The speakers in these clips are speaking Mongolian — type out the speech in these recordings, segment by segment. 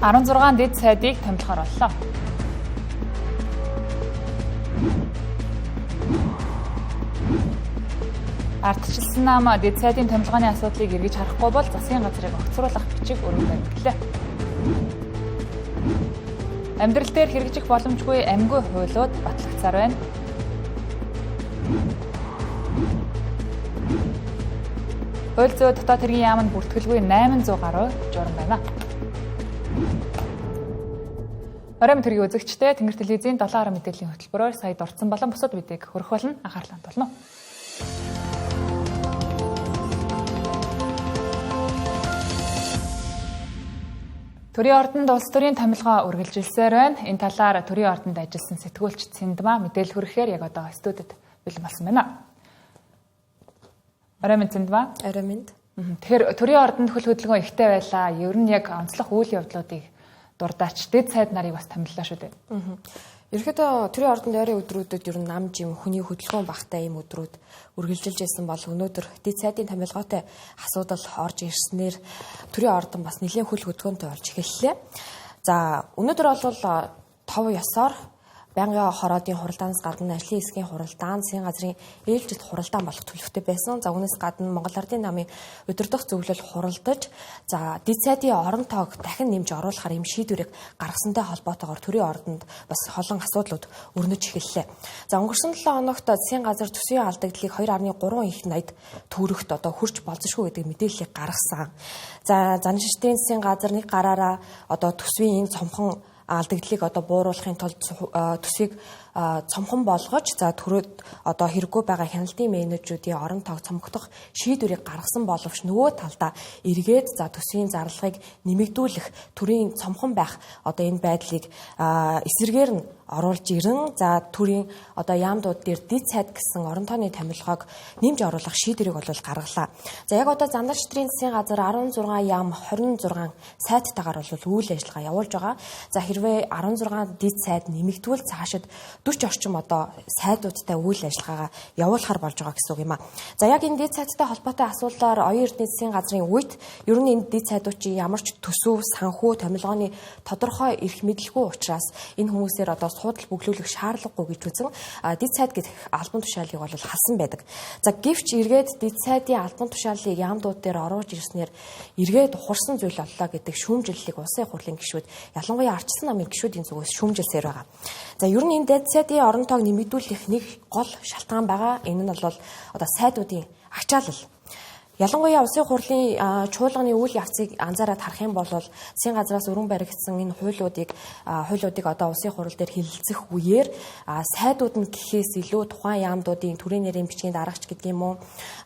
16 дэд сайдыг томилохоор боллоо. Ардчилсан нам дэд сайдын томилгооны асуудлыг эргэж харахгүй бол засгийн газрыг огцруулах бичиг өргөн баримтлаа. Амьдрал дээр хэрэгжих боломжгүй амьгүй хуулиуд батлагдсаар байна. Хууль зүйн дотоод хэргийн яамд бүртгэлгүй 800 гаруй журам байна. Оройн мэдрийн үзэгчдээ Тэнгэр телевизийн 7 орон мэдээллийн хөтөлбөрөөр сая дурдсан болон бусад мэдээг хүргэх болно, анхаарлаа хандуулна. Төрийн ордонд улс төрийн томилгоо үргэлжилсээр байна. Энэ талаар төрийн ордонд ажилласан сэтгүүлч Цэндмаа мэдээлэл хүргэхээр яг одоо студид бэлэн болсон байна. Орой минь Цэндмаа. Орой минь. Тэгэхээр төрийн ордонд хөл хөдөлгөөн ихтэй байлаа. Ер нь яг онцлог үйл явдлуудыг дурдаач дэд сайд нарыг бас томиллоо шүү дээ. Ерөнхийдөө төрийн ордонд ойрын өдрүүдэд ер нь нам жим хүний хөдөлгөөн багтай ийм өдрүүд үргэлжилж байсан бол өнөөдөр дэд сайдын томилгоотой асуудал орж ирснээр төрийн ордон бас нэлээд хөл хөдөлгөөнтэй болж эхэллээ. За өнөөдөр бол тов ёсоор байнгын хороодын хуралдаанаас гадна ажлын хэсгийн хуралдаан, засгийн газрын ээлжит хуралдаан болох төлөвтэй байсан. За үүнээс гадна Монгол Ардын намын удирдах зөвлөл хуралдаж, за дэд сайдын орон тоог дахин нэмж оруулахар ийм шийдвэрийг гаргасантай холбоотойгоор төрийн ордонд бас холон асуудлууд өрнөж эхэллээ. За өнгөрсөн 7 хоногт засгийн газар төсвийн алдагдлыг 2.3 их 80 төгрөгт одоо хүрч болзошгүй гэдэг мэдээллийг гаргасан. За заншилтын засгийн газар нэг гараараа одоо төсвийн энэ цомхон алдагдлыг одоо бууруулахын тулд төсвийг цомхон болгож, за төрөөд одоо хэрэггүй байгаа хяналтын менежерүүдийн орон тоог цомгодох шийдвэрийг гаргасан боловч нөгөө талдаа эргээд за төсвийн зарлагыг нэмэгдүүлэх төрийн цомхон байх одоо энэ байдлыг эсрэгээр нь оруулж ирэн, за төрийн одоо яамдууд дээр дэд сайд гэсэн орон тооны томилгоог нэмж оруулах шийдвэрийг бол гаргалаа. За яг одоо Зандар шитрийн засгийн газар 16 яам 26 сайттайгаар бол үйл ажиллагаа явуулж байгаа. За хэрвээ 16 дэд сайд нэмэгдвэл цаашид 40 орчим одоо сайдуудтай үйл ажиллагаагаа явуулахар болж байгаа гэсэн үг юм а. За яг энэ дэд сайдтай холбоотой асуултаар оюун эрдэнэ засгийн газрын үед ер нь энэ дэд сайдууд чи ямар ч төсөв, санхүү, томилгооны тодорхой эрх мэдэлгүй учраас энэ хүмүүсээр одоо суудал бүглүүлэх шаардлагагүй гэж үзэн дэд сайд гэх албан тушаалыг бол халсан байдаг. За гэвч эргээд дэд сайдын албан тушаалыг яамдууд дээр оруулж ирснээр эргээд ухарсан зүйл боллоо гэдэг шүүмжлэлийг улсын хурлын гишүүд, ялангуяа арчилсан намын гишүүдийн зүгээс шүүмжилсээр байгаа. За ер нь энэ дэд сайдын орон тоог нэмэгдүүлэх нэг гол шалтгаан байгаа. Энэ нь бол одоо сайдуудын ачаалал. Ялангуяа улсын хурлын чуулганы үйл явцыг анзаараад харах юм бол засгийн газраас өрн баригдсан энэ хуулиудыг одоо улсын хурал дээр хэлэлцэх үеэр сайдууд нь гэхээс илүү тухайн яамдуудын төрийн нэрийн бичгийн дарагч гэдэг юм уу,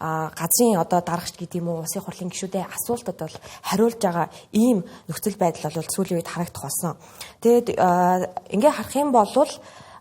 газрын одоо дарагч гэдэг юм уу, улсын хурлын гишүүдийн асуултад бол хариулж байгаа ийм нөхцөл байдал бол сүүлийн үед харагдах болсон. Тэгээд ингээ харах юм бол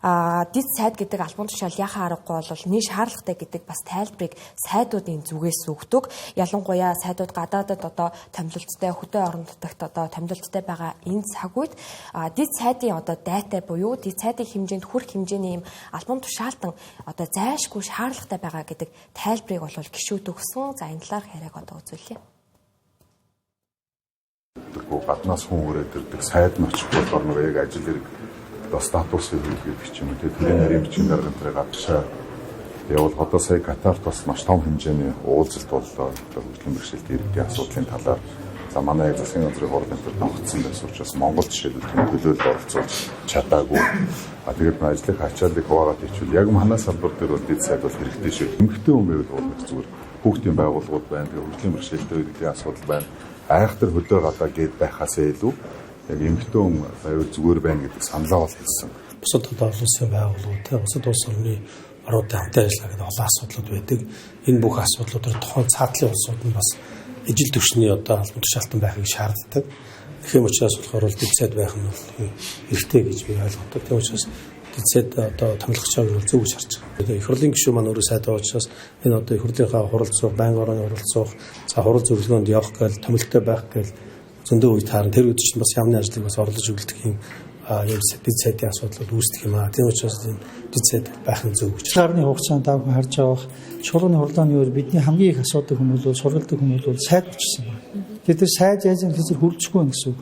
дэд сайд гэдэг албан тушаал яхаа аргагүй бол нэг шаардлагатай гэдэг бас тайлбарыг сайдуудын зүгээс өгдөг. Ялангуяа сайдууд гадаадад одоо томилолттой, хөдөө орон нутагт одоо томилолттой байгаа энэ цаг үед дэд сайдын одоо дайтай буюу дэд сайдын хэмжээнд хүрэх хэмжээний ийм албан тушаалтан одоо зайлшгүй шаардлагатай байгаа гэдэг тайлбарыг бол гишүүд өгсөн. За энэ талаарх яриаг одоо үзүүлье. Гаднаас хүн өрөөд ирдэг, сайд нь очих болохоор нөгөө яг ажил хэрэг одоо статусын хэл гэдэг ч юм уу, төрийн нарийн бичгийн дарга энэ гадагшаа явуул. Одоо сая Катарт бас маш том хэмжээний уулзалт боллоо. Хөгжлийн бэрхшээлт иргэдийн асуудлын талаар. За манай яг засгийн газрын хурал энэ төр донхцсон байсан учраас Монгол жишээлбэл тийм төлөөлөлд оролцуулж чадаагүй. А тэгээд ажлын ачааллыг хуваагаад хийчихвэл яг манай салбар дээр бол дэд сайд бол хэрэгтэй шүү. Эмэгтэй хүн байвал бол зүгээр хүүхдийн байгууллагууд байна. Тэгээд хөгжлийн бэрхшээлтэй иргэдийн асуудал байна. Айхтар хөлөө гадаа гээд байхаасаа илүү яг эмэгтэй хүн байвал зүгээр байна гэдэг саналаа бол хэлсэн. Бусад одоо олон улсын байгууллагууд, бусад улс орны орнуудын хамтын ажиллагаа гэдэг олон асуудлууд байдаг. Энэ бүх асуудлуудаар тухайн цаатлын улсууд нь бас ижил төвшний одоо албан тушаалтан байхыг шаарддаг. Тэгэхэр учраас болохоор дэд сайд байх нь бол хэрэгтэй гэж би ойлгодог. Тийм учраас дэд сайд одоо томилгочоог нь зөв гэж харж байгаа. Их хурлын гишүүн маань өөрөө сайд байгаа учраас энэ одоо их хурлынхаа хурал цуух, байнгын орооны хурал цуух, за хурал зөвлөгөөнд явах гээл томилттой байх гээл зөндөө үе таарна. Тэр үед чинь бас яамны ажлыг бас орлож өгдөг юм дэд сайдын асуудлууд үүсдэг юм аа. Тийм учраас энэ дэд сайд байх нь зөв гэж. Гарны хугацаанд та бүхэн харж байгаа чуулганы хуралдааны үеэр бидний хамгийн их асуудаг хүмүүс бол сургалдаг хүмүүс бол сайд болчихсон байна. Тэгэхээр тэр сайд яаж юм гэхээр хүрэлцэхгүй байна гэсэн үг.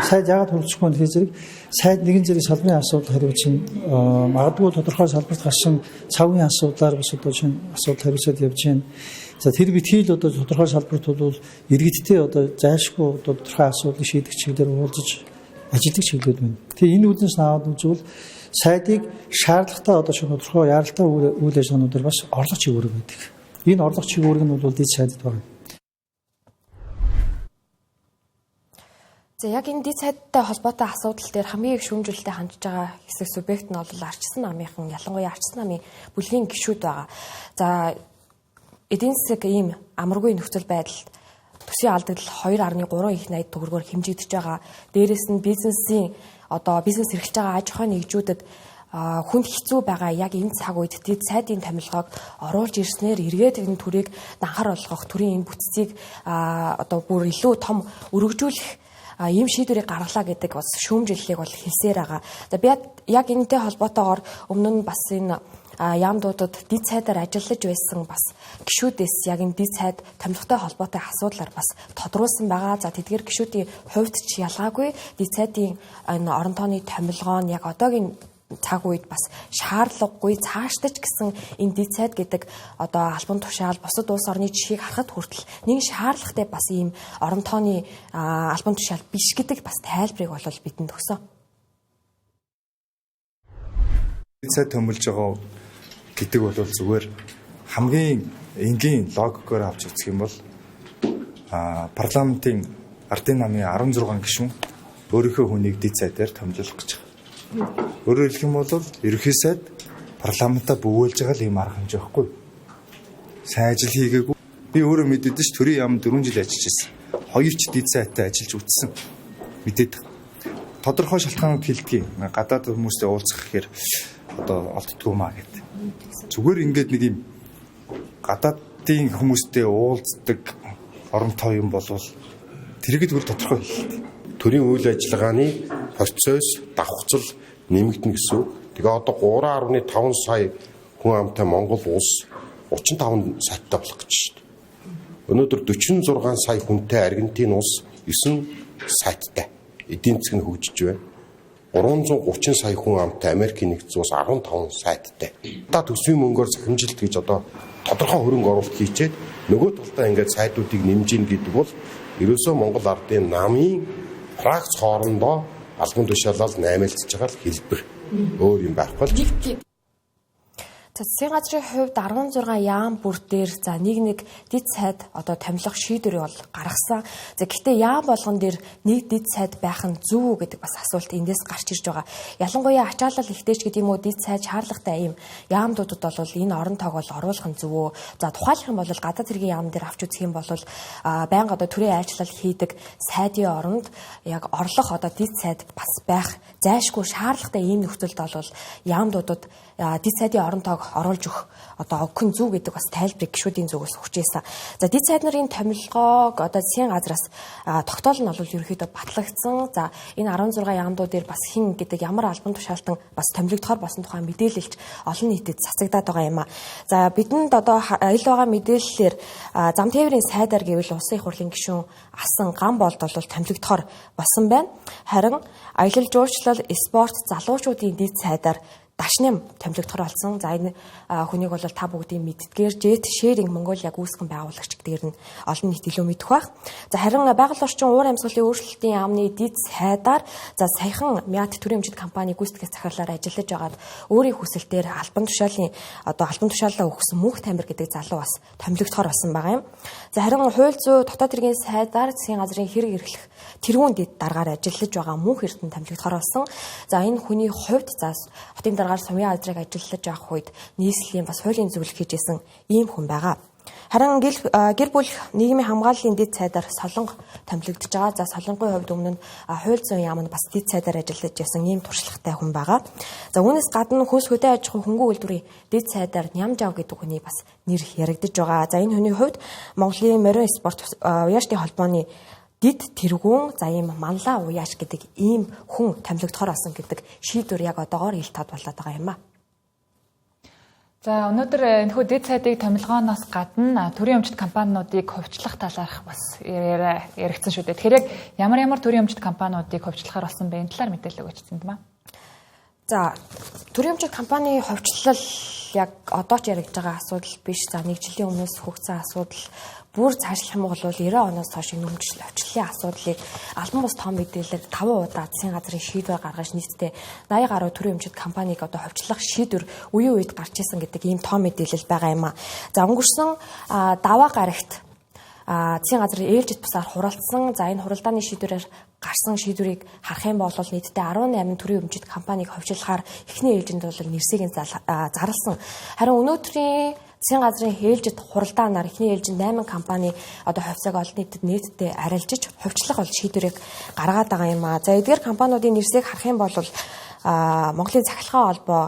Сайд яагаад хүрэлцэхгүй вэ гэхээр зэрэг сайд нэгэн зэрэг салбарын асуудал хариуцсан, магадгүй тодорхой салбарт гарсан цавын асуудлаар бас одоо шинэ асуудал хариуцаад явж байна. За тэр битгий л одоо тодорхой салбарт бол иргэдтэй одоо зайлшгүй одоо тодорхой асуудлыг шийдэх чиглэлээр уулзаж ажилладаг чиглэлүүд байна. Тэгээ энэ үүднээс аваад үзвэл сайдыг шаардлагатай одоо шинэ тодорхой яаралтай үйл ажиллагаануудаар бас орлого чиг үүрэг байдаг. Энэ орлого чиг үүрэг нь бол дэд сайдад байна. За яг энэ дэд сайдтай холбоотой асуудал дээр хамгийн их шүүмжлэлтэй хандж байгаа хэсэг субъект нь бол Арчсан намынхан, ялангуяа Арчсан намын бүлгийн гишүүд байгаа. За эдийн засаг ийм амаргүй нөхцөл байдалд төсвийн алдагдал 2.3 их 80 төгрөгөөр хэмжигдэж байгаа. Дээрээс нь бизнесийн одоо бизнес эрхэлж байгаа аж ахуйн нэгжүүдэд хүнд хэцүү байгаа яг энэ цаг үед дэд сайдын томилгоог оруулж ирснээр эргээд энэ төрийг данхар болгох, төрийн энэ бүтцийг одоо бүр илүү том өргөжүүлэх ийм шийдвэрийг гаргалаа гэдэг бас шүүмжлэлийг бол хэлсээр байгаа. За би яг энэтэй холбоотойгоор өмнө нь бас энэ яамдуудад дэд сайдаар ажиллаж байсан бас гишүүдээс яг энэ дэд сайд томилготой холбоотой асуудлаар бас тодруулсан байгаа. За тэдгээр гишүүдийн хувьд ч ялгаагүй дэд сайдын энэ орон тооны томилгоо нь яг одоогийн цаг үед бас шаардлагагүй цаашдаж гэсэн энэ дэд сайд гэдэг одоо албан тушаал бусад улс орны жишээг харахад хүртэл нэг шаардлагатай бас ийм орон тооны албан тушаал биш гэдэг бас тайлбарыг бол бидэнд өгсөн. Дэд сайд томилж байгаа гэдэг бол зүгээр хамгийн энгийн логикоор авч үзэх юм бол парламентын ардын намын 16 гишүүн өөрийнхөө хүнийг дэд сайдаар томилох гэж байгаа. Өөрөөр хэлэх юм бол ерөнхий сайд парламентаа бөвөөлж байгаа л юм арга хэмжээ байхгүй. Сайн ажил хийгээгүй. Би өөрөө мэдээд ш төрийн яам 4 жил ажиллаж байсан. Хоёр ч дэд сайдтай ажиллаж үтсэн. Мэдээд. Тодорхой шалтгаанууд хэлдэг. Гадаад хүмүүстэй уулзах гэхээр одоо олддгоо маа гэд. Зүгээр ингээд нэг юм гадаадын хүмүүстэй уулздаг оронтой юм болвол тэрэгд бүр тодорхой хэлдэг. Төрийн үйл ажиллагааны процесс давхцал нэмэгдэнэ гэсэн үг. Тэгээ одоо 3.5 сая хүн амтай Монгол улс 35 сайттай болох гэж шүү дээ. Өнөөдөр 46 сая хүнтэй Аргентин улс 9 сайттай. Эдийн засаг нь хөгжиж байна. 330 сая хүн амтай Америкийн нэгдсэн улс 15 сайттай. Одоо төсвийн мөнгөөр захимжилт гэж одоо тодорхой хөрөнгө оруулалт хийчээд нөгөө талдаа ингээд сайдуудыг нэмж ийн гэдэг бол ерөөсөө Монгол ардын намын фракц хоорондоо албан тушаалал наймаалцж байгаа л хэлбэр. Өөр юм байхгүй л. За засгийн газрын хувьд 16 яам бүр дээр за нэг дэд сайд одоо томилох шийдвэрийг бол гаргасан. За гэхдээ яам болгон дээр нэг дэд сайд байх нь зөв үү гэдэг бас асуулт эндээс гарч ирж байгаа. Ялангуяа ачаалал ихтэй ч гэдэг юм уу дэд сайд шаардлагатай ийм яамдуудад бол энэ орон тоог бол оруулах нь зөв үү? За тухайлах юм бол гадаад хэргийн яам дээр авч үзэх юм бол байнга одоо төрийн айлчлал хийдэг сайдын оронд яг орлох одоо дэд сайд бас байх зайлшгүй шаардлагатай ийм нөхцөлд бол яамдуудад дэд сайдын орон тоог оруулж өгөх одоо огхон зүг гэдэг бас тайлбарыг гишүүдийн зүгээс өгч байсан. За дэд сайд нарын томилгоог одоо засгийн газраас тогтоол нь бол ерөнхийдөө батлагдсан. За энэ 16 яамдуу дээр бас хэн гэдэг ямар албан тушаалтан бас томилогдохоор болсон тухай мэдээлэлч олон нийтэд цацагдаад байгаа юм а. За бидэнд одоо ил байгаа мэдээллээр зам тээврийн сайдаар гэвэл улсын их хурлын гишүүн асан гам болд бол томилогдохоор болсон байна. Харин аялал жуулчлал, спорт, залуучуудын дэд сайдаар Дашням томилогдохоор болсон. За энэ хүнийг бол та бүгдийн мэддгээр Jet Sharing Mongolia гүйцэтгэн байгуулагч гэдгээр нь олон нийт илүү мэдэх байх. За харин байгаль орчин уур амьсгалын өөрчлөлтийн яамны дэд сайдаар за саяхан Мят төрийн өмчт компани гүйцэтгэх захирлаар ажиллаж байгаад өөрийн хүсэлтээр албан тушаалын одоо албан тушаалаа өгсөн Мөнх Тамир гэдэг залуу бас томилогдохоор болсон байгаа юм. За харин хууль зүй дотоод хэргийн сайдаар засгийн газрын хэрэг эрхлэх тэргүүн дэд даргаар ажиллаж байгаа Мөнх Эрдэнэ томилогдохоор болсон. За энэ хүний хувьд за хотын даргаар сумын азрыг ажиллаж авах үед нийслэлийн бас хуулийн зөвлөх хийжсэн ийм хүн байгаа. Харин гэр бүл нийгмийн хамгааллын дэд сайдаар Солонго томилогдож байгаа. За Солонгын хувьд өмнө нь хууль зүйн яам нь бас дэд сайдаар ажиллаж байсан ийм туршлагатай хүн байгаа. За үүнээс гадна хөлс хөдөө аж ахуй хөнгөн үйлдвэрийн дэд сайдаар Нямжав гэдэг хүний бас нэр яригдаж байгаа. За энэ хүний хувьд Монголын морин спорт уяаштын холбооны дэд тэргүүн за ийм Манлаа уяаш гэдэг ийм хүн томилогдохоор болсон гэдэг шийдвэр яг одоогоор ил тод болоод байгаа юм а. За өнөөдөр энэхүү дэд сайдыг томилгооноос гадна төрийн өмчт компаниудыг хувьчлах талаарх бас яригдсан шүү дээ. Тэгэхээр яг ямар ямар төрийн өмчт компаниудыг хувьчлахаар болсон бэ? Энэ талаар мэдээлэл өгөөч Цэндмаа. За төрийн өмчт компани хувьчлал яг одоо ч яригдж байгаа асуудал биш. За нэг жилийн өмнөөс хөгжсөн асуудал бүр цаашлах юм бол 90 оноос хойш энэ өмчлөлийн асуудлыг албан бус том мэдээлэлээр 5 удаа засгийн газрын шийдвэр гаргаж нийтдээ 80 гаруй төрийн өмчт компанийг одоо хувьчлах шийдвэр үеийн үед гарч исэн гэдэг ийм том мэдээлэл байгаа юм а. За өнгөрсөн даваа гарагт засгийн газрын ээлжит бусаар хуралдсан. За энэ хуралдааны шийдвэрээр гарсан шийдвэрийг харах юм бол нийтдээ 18 төрийн өмчт компанийг хувьчлахаар эхний ээлжинд бол нэрсийг нь зарласан. Харин өнөөдрийн засгийн газрын ээлжит хуралдаанаар эхний ээлжинд 8 компани одоо хувьцааг олон нийтэд нийтдээ арилжиж хувьчлах бол шийдвэрийг гаргаад байгаа юм а. За эдгээр компаниудын нэрсийг харах юм бол Монголын цахилгаан холбоо,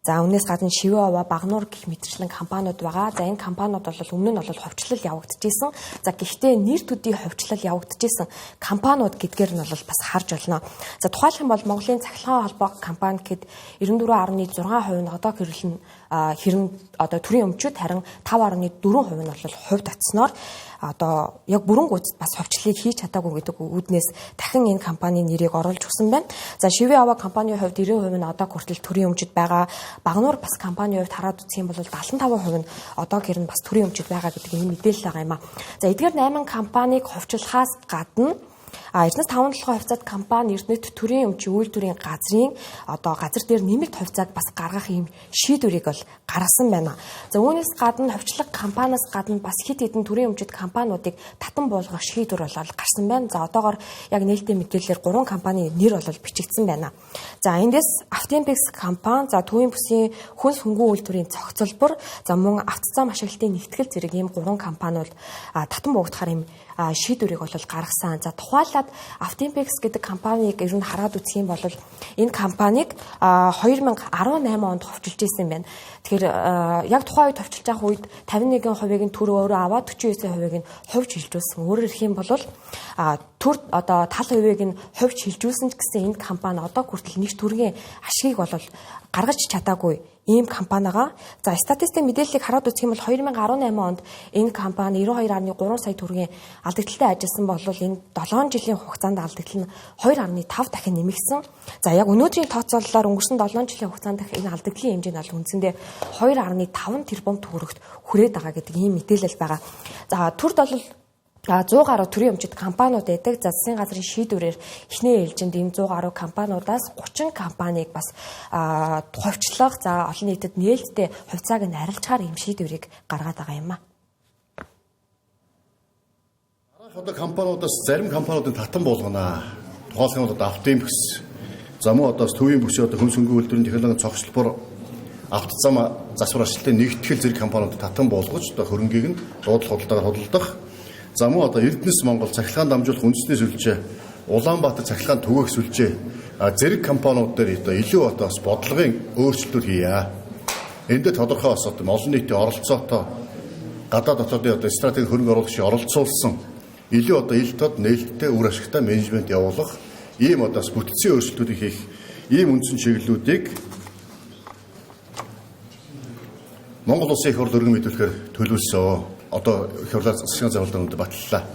за үүнээс гадна Шивээ овоо, Багнуур гэх мэтчлэн компаниуд байгаа. За энэ компаниуд бол өмнө нь бол хувьчлал явагдчихсэн. За гэхдээ нэр төдий хувьчлал явагдчихсэн компаниуд гэдгээр нь бол бас харж болно. За тухайлах юм бол Монголын цахилгаан холбоо компани гэхэд 94.6% нь одоо гэрэл нь хэрэн одоо төрийн өмчүүд, харин 5.4% нь бол хувь татсноор одоо яг бүрэн гүйцэд бас хувьчлалыг хийж чадаагүй гэдэг үүднээс дахин энэ компанийн нэрийг оруулж өгсөн байна. За Шивээ аваа компанийн хувьд 90% нь одоо хүртэл төрийн өмчөд байгаа. Багнуур бас компанийн хувьд хараад үзэх юм бол 75% нь одоо гэр нь бас төрийн өмчөд байгаа гэдэг энэ мэдээлэл байгаа юм а. За эдгээр 8 компанийг хувьчлахаас гадна Эрдэнэс 5 толгой хувьцаат компани Эрдэнэт төрийн өмчийн үйлдвэрийн газрын одоо газар дээр нэмэлт хувьцааг бас гаргах ийм шийдвэрийг бол гаргасан байна. За үүнээс гадна хувьчлаг компаниас гадна бас хэд хэдэн төрийн өмчит компаниудыг татан буулгах шийдвэр бол гарсан байна. За одоогоор яг нээлттэй мэдээлэлээр 3 компани нэр бол бичигдсэн байна. За эндээс Автимпекс компани, за Төвийн бүсийн хүнс хөнгөн үйлдвэрийн цогцолбор, за мөн автозам ашиглалтын нэгтгэл зэрэг ийм 3 компани бол татан буугдахаар ийм шийдвэрийг бол гаргасан. За тухайлаад Автимпекс гэдэг компанийг ер нь хараад үзэх юм бол энэ компанийг 2018 онд хувьчилж исэн юм байна. Тэгэхээр яг тухайн үед хувьчилж явах үед 51%-ийг нь төр өөрөө аваад 49%-ийг нь хувь шилжүүлсэн. Өөрөөр хэлэх юм бол төр одоо тал хувийг нь хувь шилжүүлсэн ч гэсэн энэ компани одоо хүртэл нэг төргийн ашгийг бол гаргаж чадаагүй ийм компанигаа. За статистик мэдээллийг хараад үзэх юм бол 2018 онд энэ компани 92.3 сая төгрөгийн алдагдaltaй ажилласан бол энэ 7 жилийн хугацаанд алдагдал нь 2.5 дахин нэмэгдсэн. За яг өнөөдрийн тооцоололоор өнгөрсөн 7 жилийн хугацаанд энэ алдагдлын хэмжээ нь бол үндсэндээ 2.5 тэрбум төгрөгт хүрээд байгаа гэдэг ийм мэдээлэл байгаа. За төрд бол 100 гаруй төрийн өмчит компаниуд байдаг. За засгийн газрын шийдвэрээр эхний ээлжинд энэ 100 гаруй компаниудаас 30 компанийг бас хувьчлах, за олон нийтэд нээлттэй хувьцааг нь арилжахаар ийм шийдвэрийг гаргаад байгаа юм а. Дараах одоо компаниудаас зарим компаниудын татан буулгана. Тухайлах юм бол одоо Автимпекс, за мөн одоо төвийн бүсийн одоо хүнс хөнгөн үйлдвэрийн технологийн цогцлбор, автозам засвар ажилтны нэгтгэл зэрэг компаниуд татан буулгаж одоо хөрөнгийг нь дуудлага худалдаагаар худалдах. За мөн одоо Эрдэнэс Монгол цахилгаан дамжуулах үндэсний сүлжээ, Улаанбаатар цахилгаан түгээх сүлжээ зэрэг компаниуд дээр одоо илүү одоо бас бодлогын өөрчлөлтүүд хийе. Энд дээр тодорхой бас одоо олон нийтийн оролцоотой гадаад дотоодын одоо стратеги хөрөнгө оруулагчийг оролцуулсан илүү одоо ил тод нээлттэй үр ашигтай менежмент явуулах ийм одоо бас бүтцийн өөрчлөлтүүдийг хийх ийм үндсэн чиглэлүүдийг Монгол Улсын их хурл өргөн мэдүүлэхээр төлөвлөсөн. Одоо их хурлаар засгийн газрын баталлаа.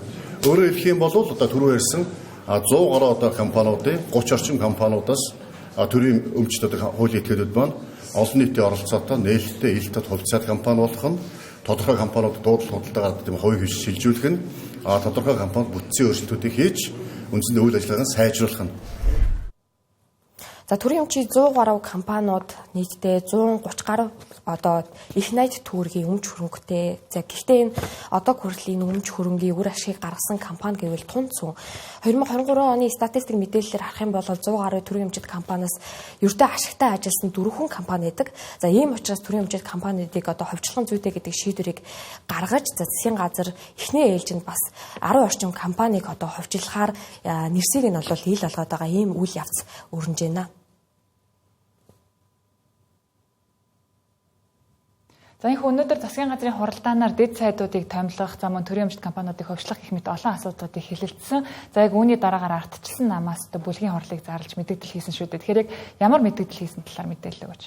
Өөрөөр хэлэх юм бол одоо түрүү ярьсан 100 гаруй одоо компаниудын 30 орчим компаниудаас төрийн өмчт одоо хуулийн этгээдүүд маань олон нийтийн оролцоотой нээлттэй ил тод хувьцаат компани болох нь тодорхой компаниуд дуудлага худалдаагаар тийм хувийн хвш шилжүүлэх нь тодорхой компаниуд бүтцийн өөрчлөлтүүдийг хийж үндсэндээ үйл ажиллагааг сайжруулах нь. За төрийн өмчийн 100 гаруй компаниуд нийтдээ 130 гаруй одоо их найд төгрөгийн өмч хөрөнгөтэй. За гэхдээ энэ одоо хүртэл энэ өмч хөрөнгийн үр ашгийг гаргасан компани гэвэл тун цүн. 2023 оны статистик мэдээллээр харах юм бол 100 гаруй төрийн өмчит компаниас ердөө ашигтай ажилласан 4 компани байдаг. За ийм учраас төрийн өмчит компаниудыг одоо хувьчлах зүйтэй гэдэг шийдвэрийг гаргаж за засгийн газар эхний ээлжинд бас 10 орчим компанийг одоо хувьчлахаар нэрсийг нь бол ил болгоод байгаа ийм үйл явц өрнөж байна. За энэ өнөөдөр засгийн газрын хуралдаанаар дэд сайдуудыг томилох, за мөн төрийн өмчт компаниудыг хувьчлах гэх мэт олон асуудлуудыг хэлэлцсэн. За яг үүний дараагаар ардчилсан намаас одоо бүлгийн хурлыг зарлж мэдэгдэл хийсэн шүү дээ. Тэгэхээр яг ямар мэдэгдэл хийсэн талаар мэдээлэл өгөөч.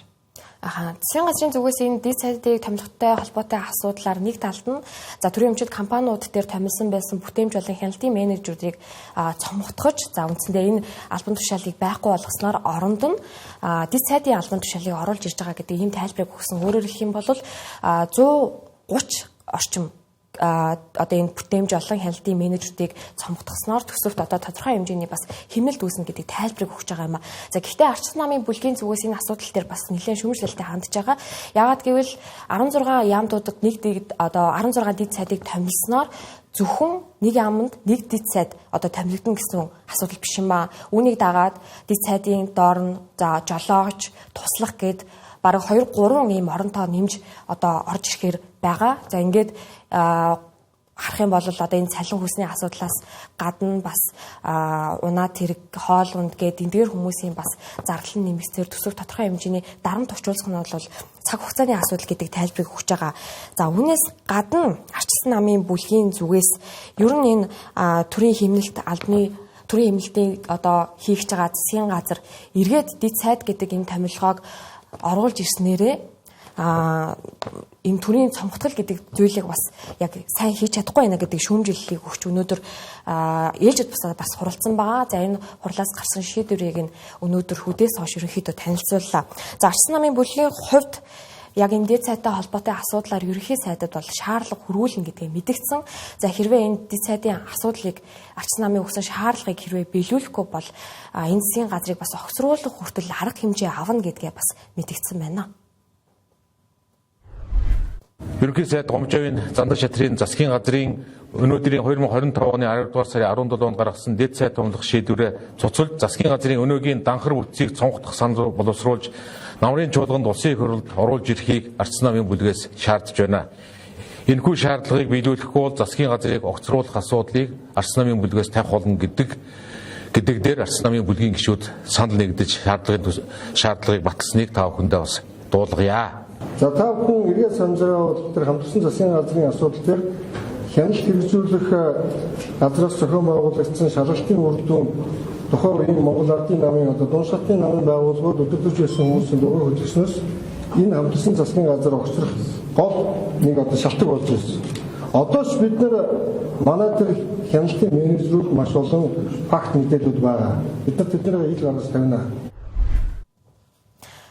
Засгийн газрын зүгээс энэ дэд сайдыг томилготой холбоотой асуудлаар нэг талд нь за төрийн өмчит компаниуд дээр томилсон байсан бүтээмж болон хяналтын менежерүүдийг цомготгож, за үндсэндээ энэ албан тушаалыг байхгүй болгосноор оронд нь дэд сайдын албан тушаалыг оруулж ирж байгаа гэдэг ийм тайлбарыг өгсөн. Өөрөөр хэлэх юм бол 130 орчим одоо энэ бүтээмж олон хяналтын менежерүүдийг цомготгосноор төсөвт одоо тодорхой хэмжээний бас хэмнэлт үүснэ гэдэг тайлбарыг өгч байгаа юм а. За гэхдээ Арчсан намын бүлгийн зүгээс энэ асуудал дээр бас нэлээд шүүмжлэлтэй хандж байгаа. Яагаад гэвэл 16 яамдуудад нэг дэд одоо 16 дэд сайдыг томилсноор зөвхөн нэг яамд нэг дэд сайд одоо томилогдно гэсэн асуудал биш юм а. Үүнийг дагаад дэд сайдын доор нь за жолоогч, туслах гэд бараг 2 3 ийм оронтоо нэмж одоо орж ирэхээр байгаа. За ингээд харах юм бол одоо энэ цалин хүйсний асуудлаас гадна бас унаа тэрэг, хоол унд гээд эндгээр хүмүүсийн бас зардал нь нэмэгцээр төсөв тодорхой хэмжээний дарамт орчуулах нь бол цаг хугацааны асуудал гэдэг тайлбарыг өгч байгаа. За үүнээс гадна Арчилсан намын бүлгийн зүгээс ер нь энэ төрийн хэмнэлт албаны төрийн хэмнэлтийг одоо хийх гэж байгаа засгийн газар эргээд дэд сайд гэдэг энэ томилгоог оруулж ирснээрээ энэ төрийн цомготгол гэдэг зүйлийг бас яг сайн хийж чадахгүй байна гэдэг шүүмжлэлийг өгч өнөөдөр ээлжид бас хуралцсан байгаа. За энэ хурлаас гарсан шийдвэрийг нь өнөөдөр хөдөөс хойш ерөнхийдөө танилцууллаа. За Арчсан намын бүлгийн хувьд яг энэ дэд сайдтай холбоотой асуудлаар ерөнхий сайдад бол шаардлага хүрүүлнэ гэдгээ мэдгдсэн. За хэрвээ энэ дэд сайдын асуудлыг Арчсан намын өгсөн шаардлагыг хэрвээ биелүүлэхгүй бол энэ засгийн газрыг бас огцруулах хүртэл арга хэмжээ авна гэдгээ бас мэдгдсэн байна. Ерөнхий сайд Гомжовын Зандар шатрын засгийн газрын өнөөдрийн 2025 оны 10 дугаар сарын 17-нд гаргасан дэд сайд томлох шийдвэрээ цуцалж засгийн газрын өнөөгийн данхар бүтцийг цонхтох санал боловсруулж намрын чуулганд улсын их хурлд оруулж ирэхийг Арчсан намын бүлгээс шаардж байна. Энэхүү шаардлагыг биелүүлэхгүй бол засгийн газрыг огцруулах асуудлыг Арчсан намын бүлгээс тавих болно гэдэг дээр Арчсан намын бүлгийн гишүүд санал нэгдэж шаардлагыг баталсныг та бүхэндээ бас дуулгая. За та бүхэн эргээд санаж байгаа бол тэр хамтарсан засгийн газрын асуудал дээр хяналт хэрэгжүүлэх газраас зохион байгуулагдсан шалгалтын үр дүн тухайн үеийн Монгол Ардын намын одоо дунд шатын намын байгууллагууд өдөртөж байсан хүмүүсийн дугаар хөдөлснөөс энэ хамтарсан засгийн газар огцрох гол нэг одоо шалтгаан болж ирсэн. Одоо ч бид нар манай тэр хяналтын менежерүүд маш олон факт мэдээлүүд байгаа. Бид нар тэднийг ил гаргаж тавина.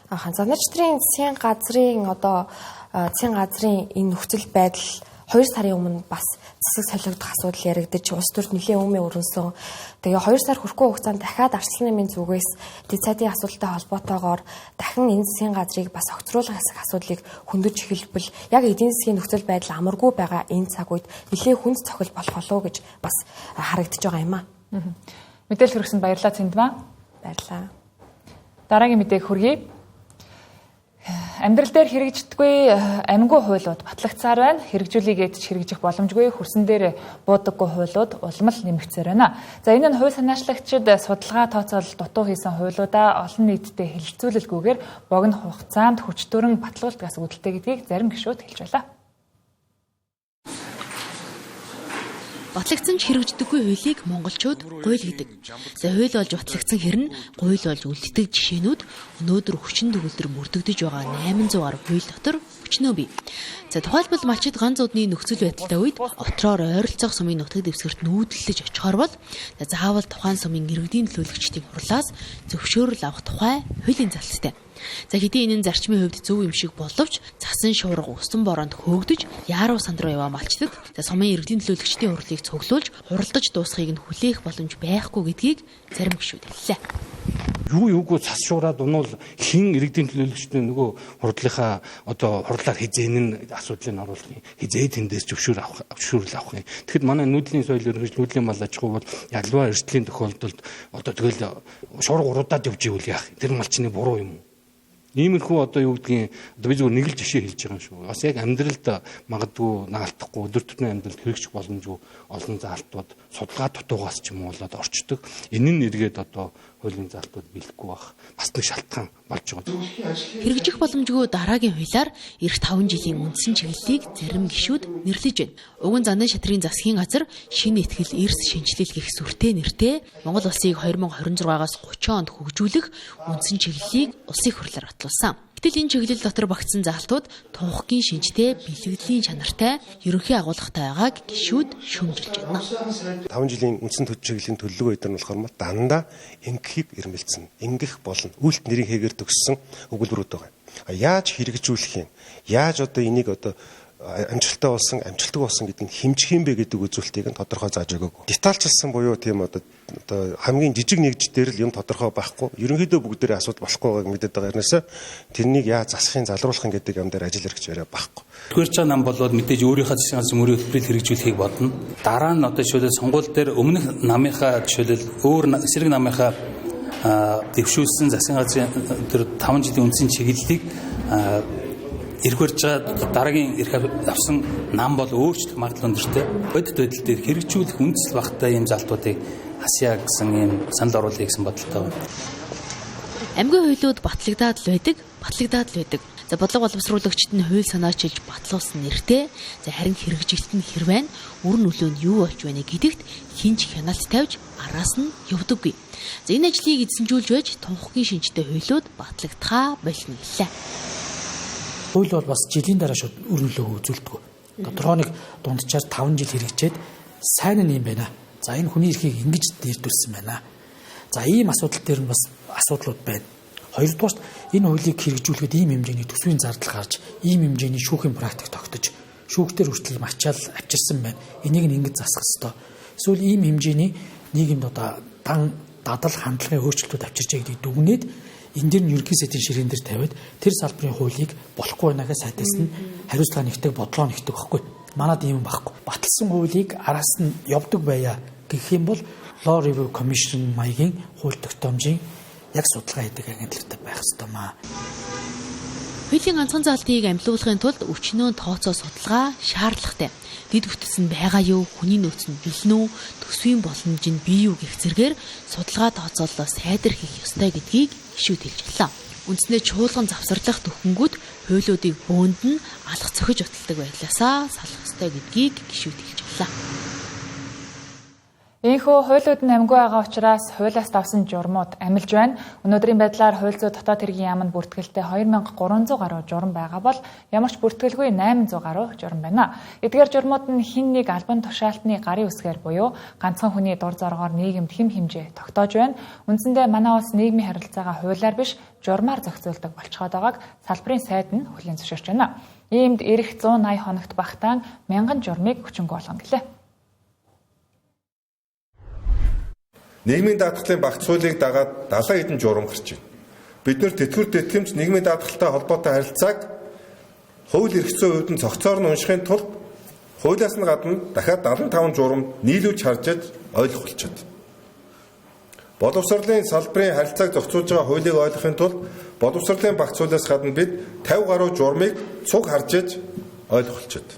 Занач-трийн засгийн газрын одоо засгийн газрын энэ нөхцөл байдал 2 сарын өмнө бас засаг солигдох асуудал яригдаж улс төрд нэлээд өмнө өрнөсөн. Тэгээ 2 сар хүрэхгүй хугацаанд дахиад Арчилсан намын зүгээс дэд сайдын асуудалтай холбоотойгоор дахин энэ засгийн газрыг бас огцруулах хэсэг асуудлыг хөндөж эхэлбэл яг эдийн засгийн нөхцөл байдал амаргүй байгаа энэ цаг үед нэлээд хүнд цохил болох болов гэж бас харагдаж байгаа юм а. Мэдээлэл хүргэсэнд баярлалаа Цэндмаа. Баярлалаа. Дараагийн мэдээг хүргэе. Амьдрал дээр хэрэгждэггүй амингүй хуулиуд батлагцаар байна. Хэрэгжүүлээгээд ч хэрэгжих боломжгүй хөрсөн дээр буудаггүй хуулиуд улам л нэмэгцээр байна. За энэ нь хууль санаачлагчид судалгаа тооцоолол дутуу хийсэн хуулиудаа олон нийтэд хэлэлцүүлэлгүйгээр богино хугацаанд хүчдүүрэн батлуулдгаас үүдэлтэй гэдгийг зарим гишүүд хэлж байлаа. Батлагдсан ч хэрэгждэггүй хуулийг монголчууд гуйл гэдэг. За хууль болж батлагдсан хэрнэ гуйл болж үлддэг жишээнүүд өнөөдөр хүчин төгөлдөр мөрдөгдөж байгаа 800 гаруй хууль дотор өчнөө бий. За тухайлбал малчид ганц удны нөхцөл байдалтай үед отроор ойролцоох сумын нутаг дэвсгэрт нүүдлэж очихоор бол заавал тухайн сумын иргэдийн төлөөлөгчдийн хурлаас зөвшөөрөл авах тухай хуулийн залттай. За хэдий энэ нь зарчмын хувьд зөв юм шиг боловч цасан шуурга усан бороонд хөөгдөж яаруу санд руу яваа малчдад за сумын иргэдийн төлөөлөгчдийн хурлыг цуглуулж хуралдаж дуусахыг нь хүлээх боломж байхгүй гэдгийг зарим гишүүд хэллээ. Юугүй цас шуураад унуул хин иргэдийн төлөөлөгчдийн нөгөө хурлынхаа одоо хурлаар хизээ энэ асуудлыг оруулах юм. Хизээ тэндээс зөвшөөрөл авах юм. Тэгэхэд манай нүүдлийн соёл ерөнхийдөө нүүдлийн мал аж ахуй бол ялваа эрсдлийн тохиолдолд одоо тэгэл шуурга уруудаад явж ивэл яах юм? Тэр малчны буруу юм уу? Иймэрхүү одоо юу гэдгийг одоо би зүгээр нэг л жишээ хэлж байгаа юм шүү. Бас яг амьдралд магадгүй наалтахгүй өдөр тутмын амьдралд хэрэгжих боломжгүй олон заалтууд судалгаа дутуугаас ч юм уу болоод орчдөг. Энэ нь эргээд одоо хуулийн заалтууд биелэхгүй байх бас нэг шалтгаан болж байгаа. Хэрэгжих боломжгүй дараагийн хуулиар эх 5 жилийн үндсэн чиглэлийг зарим гишүүд нэрлэж байна. Уг нь Зандан шатрын засгийн газар шинэ ихтгэл эрс шинжилэл гэх сүртэй нэртэй Монгол улсыг 2026-аас 30 онд хөгжүүлэх үндсэн чиглэлийг улсын их хурлаар батлуулсан. Гэтэл энэ чиглэл дотор багтсан заалтууд тунхгийн шинжтэй, бэлгэдлийн чанартай, ерөнхий агуулгатай байгааг гишүүд шүүмжилж байна. 5 жилийн үндсэн чиглэлийн төлөвлөгөө эдгээр нь болохоор дандаа ингэхийг эрмэлзэн, ингэх болно. Үйлт нэрийн хэгээр төгссөн өгүүлбэрүүд байгаа. Яаж хэрэгжүүлэх юм? Яаж одоо энийг одоо амжилттай болсон, амжилтгүй болсон гэдгийг хэмжих юм бэ гэдэг үзүүлэлтийг нь тодорхой зааж өгөөгүй. Детальчилсан буюу тийм одоо хамгийн жижиг нэгж дээр л юм тодорхой байхгүй. Ерөнхийдөө бүгдээрээ асуудал болохгүй байгааг мэдээд байгаа юмнаас тэрнийг яаж засахын, залруулахын гэдэг юм дээр ажил хэрэгч яриа байхгүй. Түгэрч байгаа нам болоод мэдээж өөрийнхөө засгийн газрын мөрийн хөтөлбөрийг хэрэгжүүлэхийг бодно. Дараа нь одоо жишээлбэл сонгуул дээр өмнөх намынхаа жишээлбэл өөр эсрэг намынхаа дэвшүүлсэн засгийн газрын тэр 5 жилийн үндсэн чиглэлийг эрх барьж байгаа дараагийн эрх авсан нам бол өөрчлөх магадлал өндөртэй. Бодит байдал дээр хэрэгжүүлэх үндэслэл багтай ийм залтуудыг хасъя гэсэн ийм санал оруулъя гэсэн бодолтой байна. Амьгүй хуулиуд батлагдаад л байдаг, батлагдаад л байдаг. За бодлого боловсруулагчид нь хууль санаачилж батлуулсан нэртэй. За харин хэрэгжилт нь хэр байна? Үр нөлөө нь юу болж байна гэдэгт хинч хяналт тавьж араас нь явдаггүй. За энэ ажлыг эзэмжүүлж байж тунхгийн шинжтэй хуулиуд батлагдахаа болно гэлээ. Хууль бол бас жилийн дараа шууд үр нөлөөгөө үзүүлдэг. Тодорхой нэг дунджаар 5 жил хэрэгжээд сайн нь юм байна. За энэ хүний эрхийг ингэж дээрдүүлсэн байна. За ийм асуудал дээр нь бас асуудлууд байна. Хоёрдугаарт энэ хуулийг хэрэгжүүлэхэд ийм хэмжээний төсвийн зардал гарч, ийм хэмжээний шүүхийн практик тогтож, шүүхтэр хүртэл ачаал авчирсан байна. Энийг нь ингэж засах ёстой. Эсвэл ийм хэмжээний нийгэмд одоо дан дадал хандлагын өөрчлөлтүүд авчирчээ гэдгийг дүгнээд энэ дэр нь ерөнхий сайдын ширээн дээр тавиад тэр салбарын хуулийг болохгүй байна гэж сайдаас нь хариуцлага нэгдэг, бодлого нэгдэг байхгүй. Манад ийм байхгүй. Баталсан хуулийг араас нь явдаг байя гэх юм бол Law Review Commission маягийн хууль тогтоомжийн яг судалгаа хийдэг агентлагтай байх ёстой маа. Хуулийн ганцхан заалтыг амлуулахын тулд өчнөө тооцоо судалгаа шаардлагатай. Дэд бүтэц нь байгаа юу, хүний нөөц нь бэлэн үү, төсвийн боломж нь бий юу гэх зэргээр судалгаа тооцооллоо сайдар хийх ёстой гэдгийг гишүүд хэлж байлаа. Үндснээ чуулган завсарлах төхөнгүүд хуулиудыг бөөнд нь алах цохиж баталдаг байдлаасаа салах ёстой гэдгийг гишүүд хэлж байлаа. Ийхүү хуулиуд нь амгүй байгаа учраас хуулиас давсан журмууд амилж байна. Өнөөдрийн байдлаар хууль зүйн дотоод хэргийн яамд бүртгэлтэй 2300 гаруй журам байгаа бол ямар ч бүртгэлгүй 800 гаруй журам байна. Эдгээр журмууд нь хэн нэг албан тушаалтны гарын үсгээр буюу ганцхан хүний дур зоргоор нийгэмд хэм хэмжээ тогтоож байна. Үндсэндээ манай улс нийгмийн харилцаагаа хуулиар биш журмаар зохицуулдаг болцоход байгааг салбарын сайд нь хүлээн зөвшөөрч байна. Иймд ирэх 180 хоногт багтаан 1000 журмыг хүчингү болгоно гэлээ. Нийгмийн даатгалын багц хуулийг дагаад 70 хэдэн журам гарч байна. Бид нэр тэтгэвэр тэтгэмж нийгмийн даатгалтай холбоотой харилцааг хууль эрх зүйн хувьд нь цогцоор нь уншихын тулд хуулиас нь гадна дахиад 75 журам нийлүүлж харж ойлгох болчиход. Боловсролын салбарын харилцааг зохицуулж байгаа хуулийг ойлгохын тулд боловсролын багц хуулиас гадна бид 50 гаруй журмыг цуг харж ойлгох болчиход.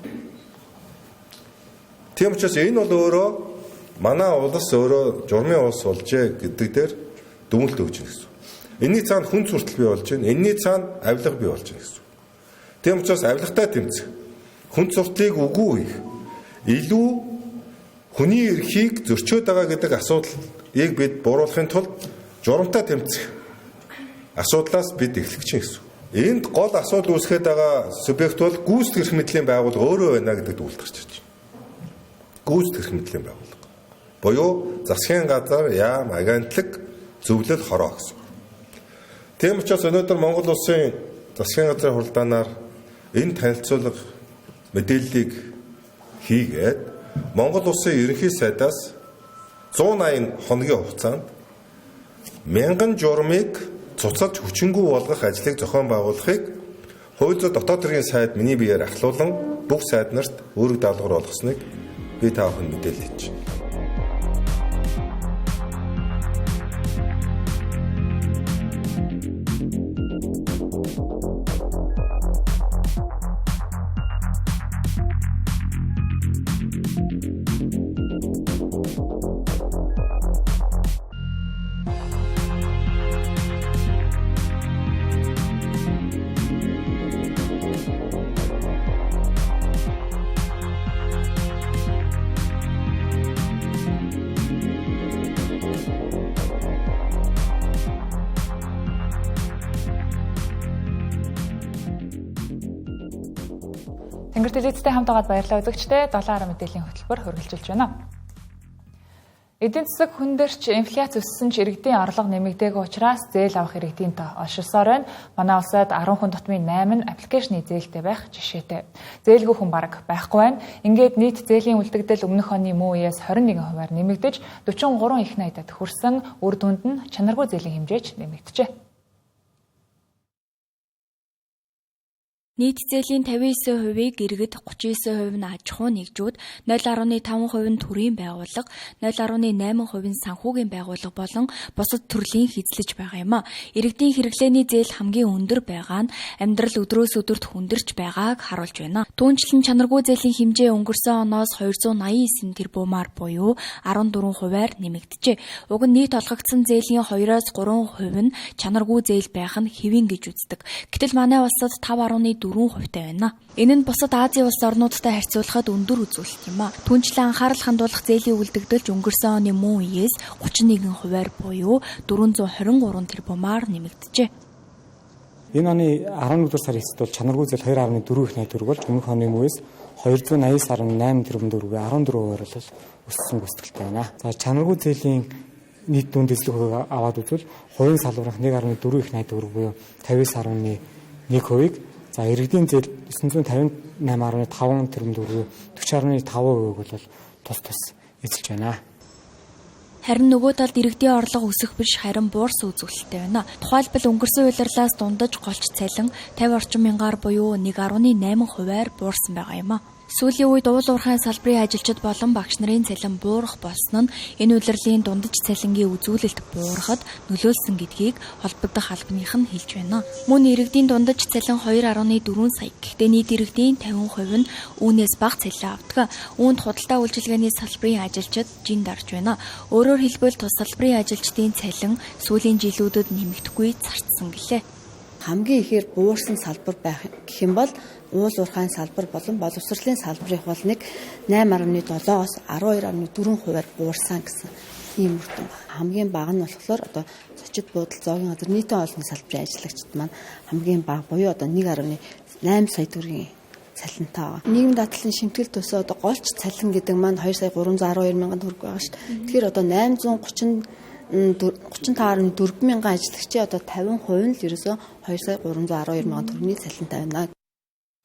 Тийм учраас энэ бол өөрөө манай улс өөрөө журмын улс болжээ гэдэг дээр дүгнэлт өгч байна гэсэн. Энийний цаана хүн суртал бий болж байна. Энийний цаана авилга бий болж байна гэсэн. Тийм учраас авилгатай тэмцэх, хүн суртлыг үгүй хийх, илүү хүний эрхийг зөрчөөд байгаа гэдэг асуудлыг бид буруулахын тулд журамтай тэмцэх асуудлаас бид эхлэх чинь гэсэн. Энд гол асуудал үүсгээд байгаа субъект бол гүйцэтгэх эрх мэдлийн байгууллага өөрөө байна гэдэг дүгнэлт гарч ирж байна. Гүйцэтгэх эрх мэдлийн байгууллага буюу засгийн газар, яам, агентлаг, зөвлөл, хороо гэсэн. Тийм учраас өнөөдөр Монгол улсын засгийн газрын хуралдаанаар энэ танилцуулга мэдээллийг хийгээд Монгол улсын ерөнхий сайдаас 180 хоногийн хугацаанд 1000 журмыг цуцалж хүчингү болгох ажлыг зохион байгуулахыг хууль зүйн дотоод хэргийн сайд миний биеэр ахлуулан бүх сайд нарт үүрэг даалгавар олгосныг би та бүхэнд мэдээлэл хийж байна. Тэнгэр телевизтэй хамт байгаад баярлалаа үзэгчдээ. 7 мэдээллийн хөтөлбөр үргэлжилж байна. Эдийн засаг хөндөрч инфляц өссөн ч иргэдийн орлого нэмэгдээгүй учраас зээл авах иргэдийн тоо олшилсоор байна. Манай улсад 10 хүн тутмын 8 нь аппликейшны зээлтэй байх жишээтэй. Зээлгүй хүн бараг байхгүй байна. Ингээд нийт зээлийн үлдэгдэл өмнөх оны мөн үеэс 21%-аар нэмэгдэж 43 их найдад хүрсэн. Үр дүнд нь чанаргүй зээлийн хэмжээч нэмэгджээ. Нийт зээлийн 59%-ийг иргэд, 39% нь аж ахуйн нэгжүүд, 0.5% нь төрийн байгууллага, 0.8% нь санхүүгийн байгууллага болон бусад төрлийн эзлэж байгаа юм а. Иргэдийн хэрэглээний зээл хамгийн өндөр байгаа нь амьдрал өдрөөс өдөрт хүндэрч байгааг харуулж байна. Түүнчлэн чанаргүй зээлийн хэмжээ өнгөрсөн оноос 289 тэрбумаар буюу 14%-аар нэмэгджээ. Уг нь нийт олгогдсон зээлийн 2-оос 3% нь чанаргүй зээл байх нь хэвийн гэж үздэг. Гэтэл манай улсад 5.4% байна. Энэ нь бусад Азийн улс орнуудтай харьцуулахад өндөр үзүүлэлт юм а. Түүнчлэн анхаарал хандуулах зээлийн үлдэгдэлж өнгөрсөн оны мөн үеэс 31%-аар буюу 423 тэрбумаар нэмэгджээ. Энэ оны 11 дугаар сарын эцэст бол чанаргүй зээл 2.4 их найд төгрөг болж өмнөх оны мөн үеэс 289.8 тэрбум төгрөг 14%-аар бол өссөн гүйцэтгэлтэй байна. За чанаргүй зээлийн нийт дүнд эзлэх хувийг аваад үзвэл хувийн салбарын 1.4 их найд төгрөг буюу 59.1%-ийг, за иргэдийн зээл 958.5 тэрбум төгрөг 40.5%-ийг бол тус тус эзэлж байна. Харин нөгөө талд иргэдийн орлого өсөх биш харин буурсан үзүүлэлттэй байна. Тухайлбал өнгөрсөн улирлаас дундаж голч цалин 50 орчим мянгаар буюу 1.8%-аар буурсан байгаа юм а. Сүүлийн үед уул уурхайн салбарын ажилчид болон багш нарын цалин буурах болсон нь энэ улирлын дундаж цалингийн үзүүлэлт буурахад нөлөөлсөн гэдгийг холбогдох албаных нь хэлж байна. Мөн иргэдийн дундаж цалин 2.4 сая. Гэхдээ нийт иргэдийн 50% нь үүнээс бага цалин авдаг. Үүнд худалдаа үйлчилгээний салбарын ажилчид жин дарж байна. Өөрөөр хэлбэл тус салбарын ажилчдын цалин сүүлийн жилүүдэд нэмэгдэхгүй зарцсан гэлээ. Хамгийн ихээр буурсан салбар байх гэх юм бол уул уурхайн салбар болон боловсролын салбарын бол нэг 8.7-оос 12.4%-аар буурсан гэсэн ийм үр дүн байна. Хамгийн бага нь болохоор одоо зочид буудал, зоогийн газар, нийтийн олонний салбарын ажиллагчид маань хамгийн бага буюу одоо 1.8 сая төгрөгийн цалинтай байгаа. Нийгмийн даатгалын шимтгэл төсөө одоо голч цалин гэдэг маань 2 сая 312 мянган төгрөг байгаа шүү дээ. Тэгэхээр одоо 835.4 мянган ажиллагчийн одоо 50% нь л ерөөсөө 2 сая 312 мянган төгрөгийн цалинтай байна.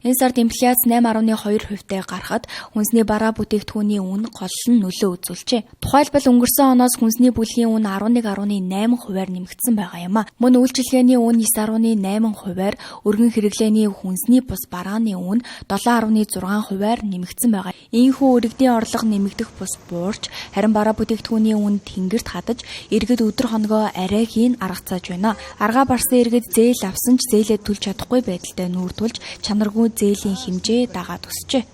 Энэ сард инфляц 8.2%-тай гарахад хүнсний бараа бүтээгдэхүүний үн голлон нөлөө үзүүлжээ. Тухайлбал өнгөрсөн оноос хүнсний бүлгийн үн 11.8%-аар нэмэгдсэн байгаа юм а. Мөн үйлчилгээний үн 9.8%-аар, өргөн хэрэглээний хүнсний бус барааны үн 7.6%-аар нэмэгдсэн байгаа. Ийхүү иргэдийн орлого нэмэгдэх бус буурч, харин бараа бүтээгдэхүүний үн тэнгэрт хадаж, иргэд өдөр хоногоо арай хийн аргацааж байна. Аргаа барсан иргэд зээл авсан ч зээлээ төлж чадахгүй байдалтай нүүр тулж, чанаргүй зээлийн хэмжээ дагаад өсжээ.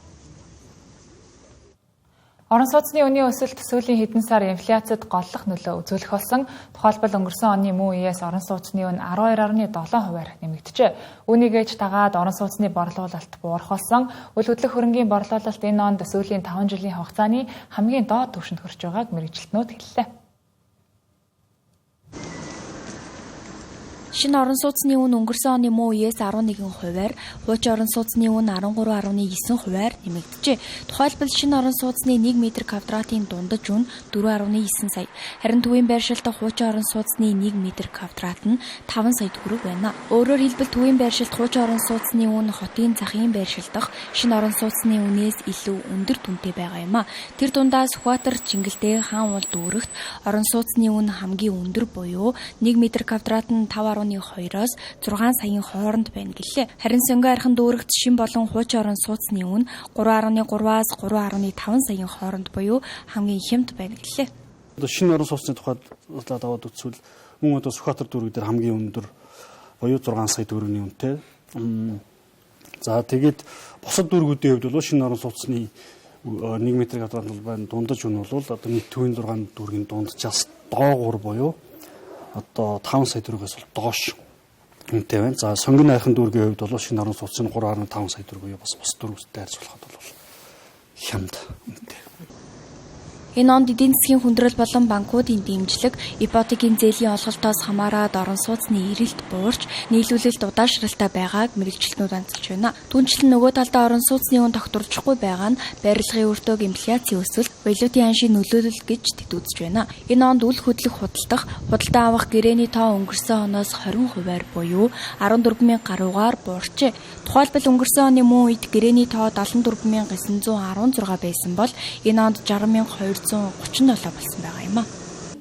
Орон сууцны үнийн өсөлт сүүлийн хэдэн сар инфляцид голлох нөлөө үзүүлэх болсон. Тухайлбал өнгөрсөн оны мөн үеэс орон сууцны үн 12.7%-аар нэмэгджээ. Үүнийгээ ч дагаад орон сууцны борлуулалт буурах болсон. Үл хөдлөх хөрөнгийн борлуулалт энэ онд сүүлийн 5 жилийн хугацааны хамгийн доод түвшинд хүрч байгааг мэргэжилтнүүд хэллээ. Шинэ орон сууцны үн өнгөрсөн оны мөн үеэс 11%-аар, хуучин орон сууцны үн 13.9%-аар нэмэгджээ. Тухайлбал шинэ орон сууцны 1 м квадратын дундаж үн 4.9 сая. Харин төвийн байршилд хуучин орон сууцны 1 м квадрат нь 5 сая төгрөг байна. Өөрөөр хэлбэл төвийн байршилд хуучин орон сууцны үн хотын захын байршил дах шинэ орон сууцны үнээс илүү өндөр дүнтэй байгаа юм а. Тэр дундаа Сүхбаатар, Чингэлтэй, Хаан уул дүүрэгт орон сууцны үн хамгийн өндөр буюу 1 м квадрат нь 5.2-оос 6 саяын хооронд байна гэлээ. Харин Сонгон архан дүүрэгт шин болон хуучин орон сууцны үн 3.3-аас 3.5 саяын хооронд буюу хамгийн хямд байна гэлээ. Одоо шинэ орон сууцны тухайд аваад үзвэл мөн одоо Сүхбаатар дүүрэг дээр хамгийн өндөр буюу 6 сая төгрөгийн үнэтэй. За тэгээд бусад дүүргүүдийн хувьд бол шинэ орон сууцны 1 м квадрат байна дундаж үн бол одоо нийт төвийн 6 дүүргийн дунджаас доогуур буюу одоо 5 сая төгрөгөөс бол доош үнэтэй байна. За сонгон найрхан дүүргийн хувьд бол шинэ орон сууцны 3.5 сая төгрөг буюу бас бус дүүргүүдтэй харьцуулахад бол хямд үнэтэй. Энэ онд эдийн засгийн хүндрэл болон банкуудын дэмжлэг, ипотекийн зээлийн олголтоос хамаарат орон сууцны эрэлт буурч, нийлүүлэлт удаашралтай байгааг мэргэжилтнүүд онцолж байна. Түүнчлэн нөгөө талдаа орон сууцны үн тогтворчихгүй байгаа нь барилгын өртөг, инфляцийн өсөлт, валютын аншийн нөлөөлөл гэж тэд үзэж байна. Энэ онд үл хөдлөх худалдах, худалдан авах гэрээний тоо өнгөрсөн оноос 20%-аар буюу 14,000 гаруйгаар буурчээ. Тухайлбал өнгөрсөн оны мөн үед гэрээний тоо 74,916 байсан бол энэ онд 60,237 болсон байгаа юм а.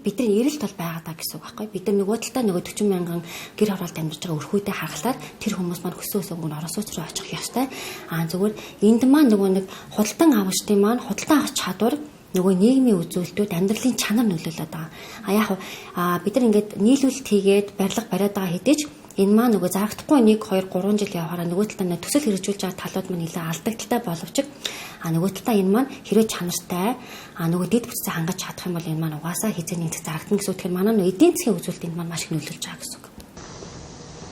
Бидний эрэлт бол байгаа даа гэсэн үг байхгүй. Бид нар нөгөө талдаа нөгөө 40 мянган гэр хороолт амьдарч байгаа өрхүүдээ харахлаар тэр хүмүүс маань хөсөө өсөөгөө орон сууц руу очих ёстой. Аа зүгээр энд маань нөгөө нэг худалдан авагчдын маань худалдан авах чадвар нөгөө нийгмийн үзүүлэлтүүд амьдралын чанар нөлөөлөд байгаа. А яг бид нар ингээд нийлүүлэлт хийгээд барилга бариад байгаа хэдий ч энэ маань нөгөө зарагдахгүй 1 2 3 жил явахаараа нөгөө талдаа төсөл хэрэгжүүлж байгаа талууд маань нэлээд алдагдaltaй боловч нөгөө талдаа энэ маань хэрвээ чанартай нөгөө дэд бүтцээ хангаж чадах юм бол энэ маань угаасаа хэзээ нэг зарагдана гэсэн үг. Тэгэхээр манай нөгөө эдийн засгийн үзүүлэлт энэ маань маш их нөлөөлж байгаа гэсэн үг.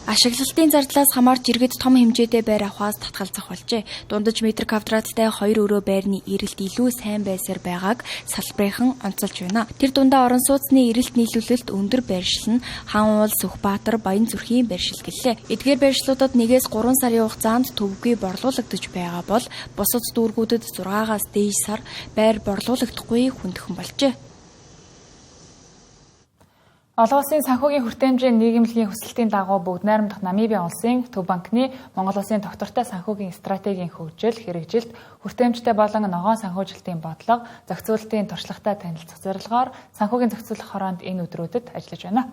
Ашиглалтын зардлаас хамаарч иргэд том хэмжээтэй байр авахаас татгалзах болжээ. Дундаж метр квадраттай 2 өрөө байрны эрэлт илүү сайн байсаар байгааг салбарынхан онцолж байна. Тэр дундаа орон сууцны эрэлт нийлүүлэлт өндөр байршил нь Хан уул, Сүхбаатар, Баян-Зүрхийн байршил гэлээ. Эдгээр байршлуудад 1-ээс 3 сарын хугацаанд төвгүй борлуулагдаж байгаа бол бусад дүүргүүдэд 6-аас дээш сар байр борлуулагдахгүй хүндхэн болжээ. Олон улсын санхүүгийн хүртээмжийн нийгэмлэгийн хүсэлтийн дагуу бүгд найрамдах Намибийн улсын Төв банкны Монгол улсын тогтвортой санхүүгийн стратегийн хөгжил, хэрэгжилт, хүртээмжтэй болон ногоон санхүүжилтийн бодлого, зохицуулалтын туршлагатай танилцах зорилгоор санхүүгийн зохицуулах хороонд энэ өдрүүдэд ажиллаж байна.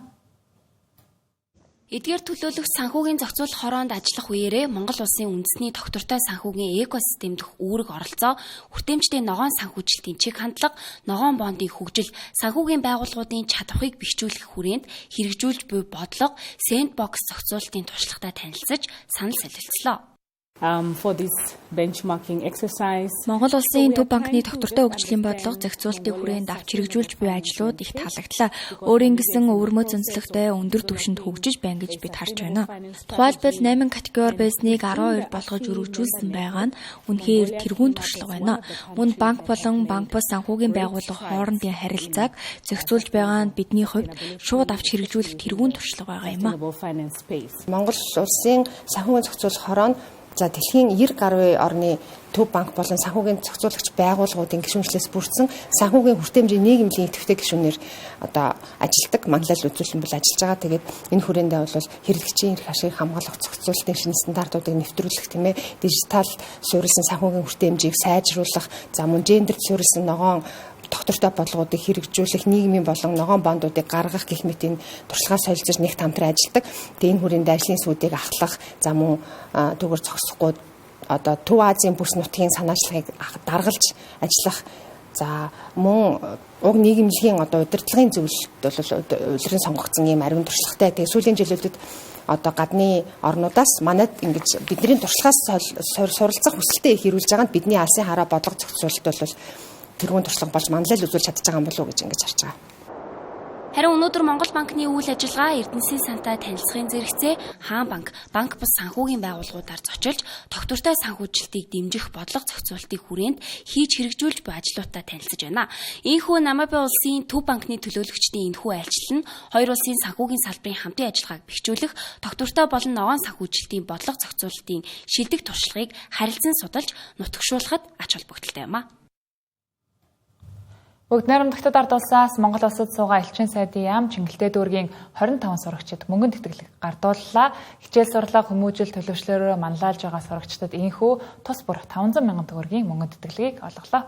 Эдгээр төлөөлөх санхүүгийн зохицуулах хороонд ажиллах үеэрээ Монгол улсын үндэсний тогтвортой санхүүгийн экосистем дэх үүрэг оролцоо, хүртээмжтэй ногоон санхүүжилтийн чиг хандлага, ногоон бондын хөгжил, санхүүгийн байгууллагуудын чадварыг бэхжүүлэх хүрээнд хэрэгжүүлж буй бодлого, сэндбокс зохицуулалтын туршлагатай танилцаж санал солилцлоо. For this benchmarking exercise. Монгол улсын Төв банкны тогтвортой хөгжлийн бодлого зохицуулалтын хүрээнд авч хэрэгжүүлж буй ажлууд их таалагдлаа. Өөрийн гэсэн өвөрмөц онцлогтой өндөр түвшинд хөгжиж байна гэж бид харж байна. Тухайлбал 8 категори байсныг 12 болгож өргөжүүлсэн байгаа нь үнэхээр тэргүүн туршлага байна. Мөн банк болон банк бус санхүүгийн байгууллага хоорондын харилцааг зохицуулж байгаа нь бидний хувьд шууд авч хэрэгжүүлэх тэргүүн туршлага байгаа юм а. Монгол улсын санхүүгийн зохицуулах хороо нь за дэлхийн 90 гаруй орны Төв банк болон санхүүгийн зохицуулагч байгууллагуудын гишүүнчлээс бүрдсэн санхүүгийн хүртээмжийн нийгэмлэгийн идэвхтэй гишүүнээр одоо ажилдаг, манлайлал үзүүлэн бол ажиллаж байгаа. Тэгээд энэ хүрээндээ бол хэрэглэгчийн эрх ашигыг хамгаалах зохицуулалтын шинэ стандартуудыг нэвтрүүлэх, тийм ээ, дижитал суурилсан санхүүгийн хүртээмжийг сайжруулах, за мөн гендерт суурилсан ногоон тогтвортой бодлогоодыг хэрэгжүүлэх, нийгмийн болон ногоон бондуудыг гаргах гэх мэт энэ туршлагаа солилцож нэгт хамтран ажилладаг. Тэгээ энэ хүрээнд ажлын сүудийг ахлах, за мөн түүгээр зогсохгүй одоо Төв Азийн бүс нутгийн санаачлагыг даргалж ажиллах, за мөн уг нийгэмлэгийн одоо удирдлагын зөвлөлт бол улиран сонгогдсон ийм ариун туршлагатай. Тэгээ сүүлийн жилүүдэд одоо гадны орнуудаас манайд ингэж бидний туршлагаас суралцах хүсэлтэд их ирүүлж байгаа нь бидний алсын хараа бодлого зохицуулалт бол тэргүүн туршлага болж манлайл үзүүлж чадж байгаа юм болов уу гэж ингэж харж байгаа. Харин өнөөдөр Монгол банкны үйл ажиллагаа Эрдэнэсийн сантай танилцахын зэрэгцээ Хаан банк, банк бус санхүүгийн байгууллагуудаар зочилж тогтвортой санхүүжилтийг дэмжих бодлого зохицуулалтын хүрээнд хийж хэрэгжүүлж буй ажлуудтай танилцаж байна. Ийхүү Намибиа улсын Төв банкны төлөөлөгчдийн энэхүү айлчлал нь хоёр улсын санхүүгийн салбарын хамтын ажиллагааг бэхжүүлэх, тогтвортой болон ногоон санхүүжилтийн бодлого зохицуулалтын шилдэг туршлагыг харилцан судалж нутагшуулахад ач холбогдолтой юм а. Бүгд найрамдагтад ард улсаас Монгол улсад суугаа элчин сайдын яам Чингэлтэй дүүргийн 25 сурагчид мөнгөн тэтгэлэг гардууллаа. Хичээл сурлага хүмүүжил төлөвшлөөрөө манлайлж байгаа сурагчдад ийнхүү тус бүр 500 мянган төгрөгийн мөнгөн тэтгэлгийг олголоо.